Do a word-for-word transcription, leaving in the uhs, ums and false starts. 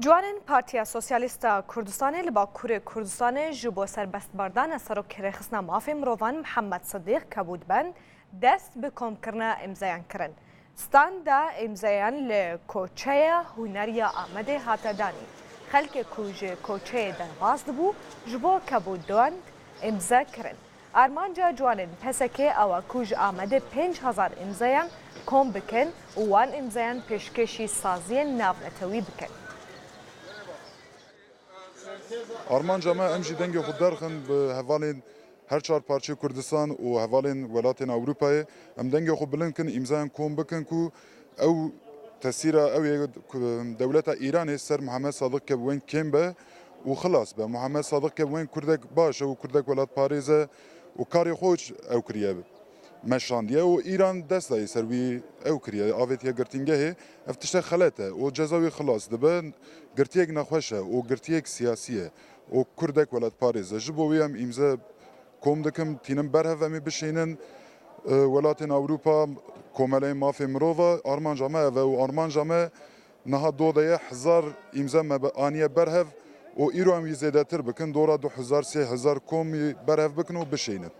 Ciwanên Partiya Sosyalîst a Kurdistanê li Bakurê Kurdistanê ji bo serbestberdana Serokê Rêxistina Mafê Mirovan Mihemed Sidîq Kebûdbend dest bi komkirina îmzeyan kirin. Standa îmzeyan li Koçeya Hunerî ya Amedê hate danîn. Xelkê ku ji koçeyê derbas dibû, ji bo Kebûdbend îmze kirin. Armanca ciwanên P S K ew e ku ji Amedê pênc hezar îmzeyan kom bikin û wan îmzeyan pêşkêşî saziyên navnetewî bikin. Armanca me, em jî dengê xwe derxin bi hevalên her çar parçeyê Kurdistan û hevalên welatên Ewropayê. Em dengê xwe bilind kin, îmzayan kom bikin ku ew tesîra ew ê ku dewleta Îranê ser Muhammed Sadiq Kebûdbend kêm be û xilas be. Muhammed Sadiq Kebûdbend Kurdek baş e û Kurdek welatparêz e û karê xwe ew kiriye, meşandiye û Îran dest daye ser wî, ew kiriye, avêtiye girtîngehê. Ev tiştek xelet e û ceza wî xilas dibe. Girtiyek nexweş e û girtiyek siyasî ye û Kurdek welatparêz e. Ji bo wî em îmze kom dikim, tînim berhev, em ê bişînin, e, welatên Ewropa, Komeleyên Mafê Mirova, armanca me ev e û armanca me niha do de ye, hezar îmze me bi aniye berhev û îro em wî zêdetir bikin, dora du hezar, sê hezar komî berhev bikin û bişînin.